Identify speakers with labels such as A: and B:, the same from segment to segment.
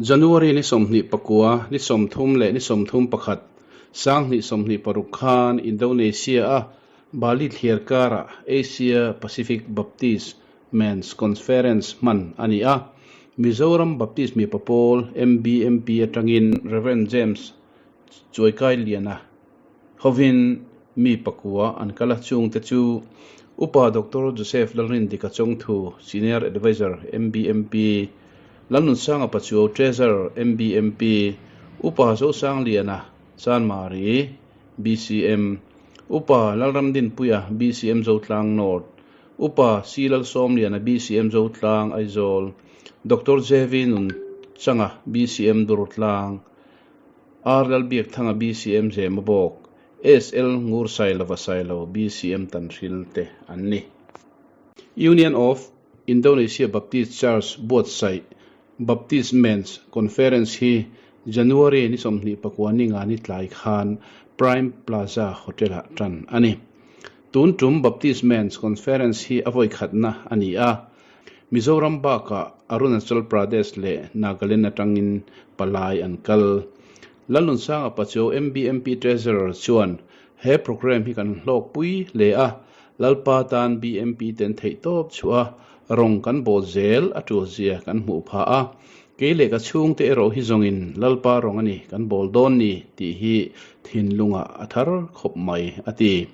A: January ni 29, ni 30 leh ni 31, 2026 khan Indonesia-a Bali thliar karah Asia Pacific Baptist Men's Conference hman a ni a. Mizoram Baptist mipa pawl, MBMP, atangin Rev James Chuaikai Liana hovin mi pakua an kal a, chungte chu Upa Doctor Joseph Lalrindika Chawngthu, Senior Adviser, MBMP, Lalnunsanga Pachuau, Treasurer, MBMP, Upa Zosangliana Chanmari, BCM, Upa Lalramdinpuia, BCM Zotlang North, Upa C Lalsawmliana, BCM Zotlang, Aizawl, Doctor JV Nunchanga, BCM Durtlang, R Lalbiakthanga BCM Zemabawk, SL Ngursailova Sailo BCM Tanhril te an ni. Union of Indonesia Baptist Church buatsaih Baptist Men's Conference hi January ni 29 ninga ni tlai khan Prime Plaza Hotel-ah tan a ni. Tun tum Baptist Men's Conference hi a vawikhatna a ni a, Mizoram bakah Arunachal Pradesh leh Nagaland atangin palai an kal. Lalnunsanga Pachuau MBMP Treasurer chuan he programme hi kan hlawkpui hle a, Lalpa tan BMP ten theihtawp chhuah a, rawng kan bawl zel a tul zia kan hmuh phah a. Kei leh ka chhungte erawh hi zawngin Lalpa rawng a ni kan bawl dawn ni tih hi thinlungah a thar khawp mai, a ti.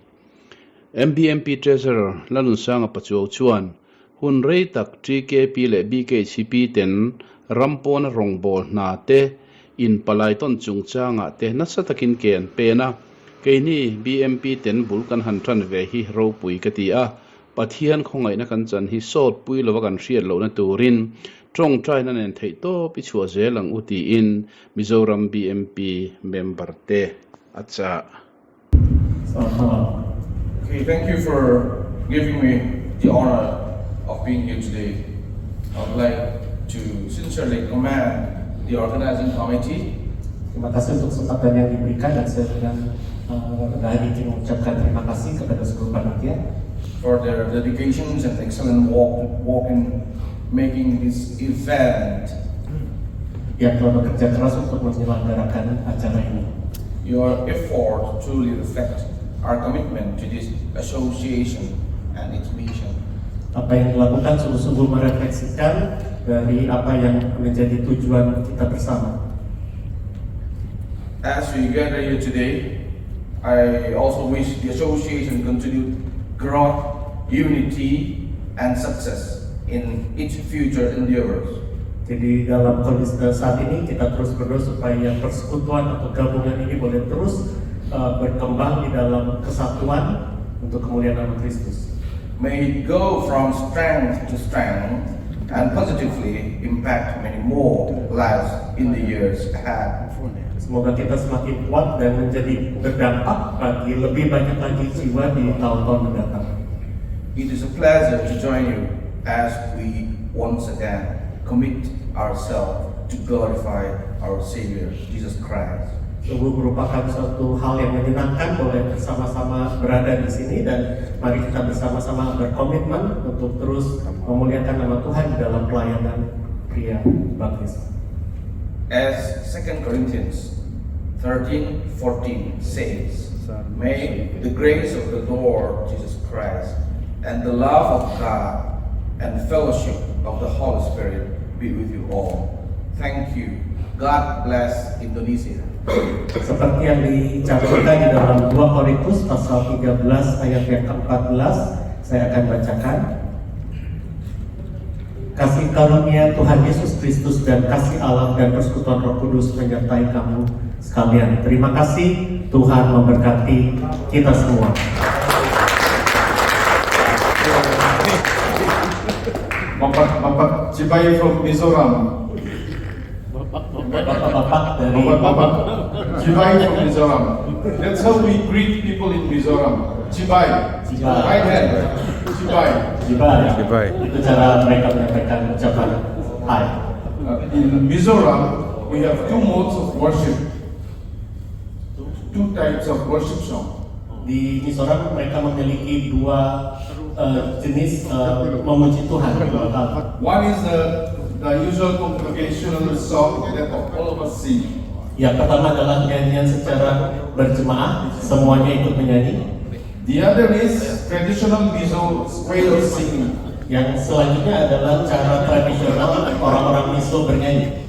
A: MBMP Treasurer Lalnunsanga Pachuau chuan Hun rei tak TKP leh BKHP ten ram pawna rawngbâwl hna te, in palai tawn chungchangah te nasa takin ke an pen a. Keini BMP ten bul kan han ṭan ve hi ropui ka ti a, Pathian khawngaihna kan chan hi sawt pui lova kan hriat lohna turin ṭawngṭaina nen theihtawp i chhuah zel ang u tiin Mizoram BMP member te a chah.
B: Okay, thank you for giving me the honor of being here today. I would like to sincerely commend the organizing committee.
C: Terima kasih untuk kesempatan yang diberikan dan saya dengan rendah hati ingin mengucapkan terima kasih kepada seluruh panitia
B: for their dedications and excellent work in making this event
C: yang telah bekerja keras untuk menyelenggarakan acara ini.
B: Your effort truly reflects our commitment to this association and its mission.
C: Apa yang dilakukan sungguh-sungguh merefleksikan dari apa yang menjadi tujuan kita bersama.
B: As we gather here today, I also wish the association continued growth, unity, and success in its future endeavors.
C: Jadi dalam kondisi saat ini kita terus berdoa supaya persekutuan atau gabungan ini boleh terus berkembang di dalam kesatuan untuk kemuliaan nama Kristus.
B: May it go from strength to strength and positively impact many more lives in the years ahead.
C: Semoga kita semakin kuat dan menjadi berdampak bagi lebih banyak lagi jiwa di tahun-tahun mendatang.
B: It is a pleasure to join you as we once again commit ourselves to glorify our Savior, Jesus Christ.
C: Sungguh merupakan suatu hal yang menyenangkan boleh bersama-sama berada di sini dan mari kita bersama-sama berkomitmen untuk terus memuliakan nama Tuhan di dalam pelayanan pria baptis.
B: As 2 Corinthians 13:14 says, "May the grace of the Lord Jesus Christ and the love of God and fellowship of the Holy Spirit be with you all." Thank you. God bless Indonesia.
C: Seperti yang dicantumkan di dalam 2 Korintus pasal 13 ayat yang ke-14, saya akan bacakan. Kasih karunia Tuhan Yesus Kristus dan kasih Allah dan persekutuan Roh Kudus menyertai kamu sekalian. Terima kasih, Tuhan memberkati kita semua.
D: Bapak Bapak Chibai from Mizoram.
C: Bapak-bapak dari
D: Bapak Bapak Chibai from Mizoram. That's how we greet people in Mizoram. Chibai.
C: Chibai.
D: Right hand. Chibai.
C: Chibai.
A: Chibai.
C: Itu cara mereka menyampaikan ucapan hai.
D: In Mizoram, we have two modes of worship. Two types of worship song.
C: Di Mizoram mereka memiliki dua jenis memuji Tuhan, dua hal.
D: One is the the usual congregational song that all of us sing.
C: Yang pertama adalah nyanyian secara berjemaah, semuanya ikut menyanyi.
D: The other is traditional Mizo way of singing.
C: Yang selanjutnya adalah cara tradisional orang-orang Mizo bernyanyi.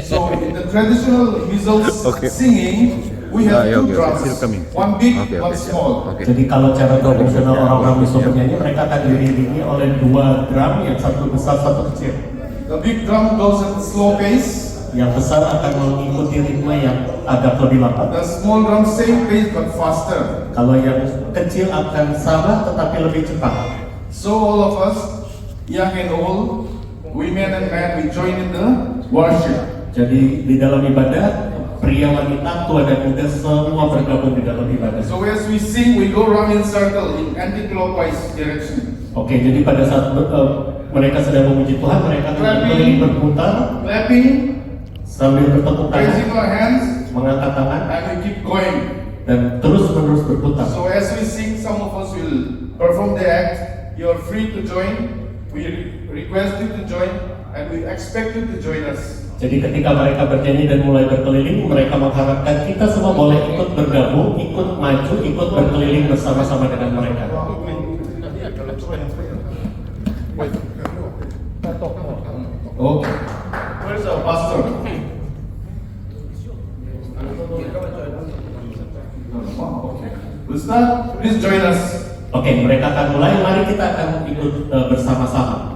D: So in the traditional Mizo singing, we
E: Ah,
D: have
E: yeah,
D: two
E: okay, okay.
D: drums,
E: Still coming.
D: one big,
E: Okay,
D: one
E: okay,
D: small.
E: Okay.
C: Jadi kalau cara tradisional orang-orang Mizo
E: Yeah.
C: bernyanyi, mereka akan diiringi oleh dua drum, yang satu besar, satu kecil.
D: The big drum goes at slow pace,
C: Yang besar akan mengikuti ritme yang agak lebih lambat.
D: the small drum same pace but faster.
C: Kalau yang kecil akan sama tetapi lebih cepat.
D: So all of us, young and old, women and men, we join in the worship.
C: Jadi di dalam ibadah, pria, wanita, tua dan muda semua bergabung di dalam ibadah.
D: So as we sing, we go round in circle in anti-clockwise direction.
C: Oke, jadi pada saat mereka sedang memuji Tuhan, mereka akan berkeliling berputar
D: Clapping,
C: sambil bertepuk tangan,
D: raising our hands,
C: mengangkat tangan
D: and we keep going.
C: dan terus menerus berputar.
D: So as we sing, some of us will perform the act. You are free to join. We request you to join, and we expect you to join us.
C: Jadi ketika mereka bernyanyi dan mulai berkeliling, mereka mengharapkan kita semua boleh ikut bergabung, ikut maju, ikut berkeliling bersama-sama dengan mereka.
D: Okay. Where's our pastor? Okay. We'll start. Please join us.
C: Oke, mereka akan mulai. Mari kita akan ikut bersama-sama.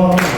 D: Amen.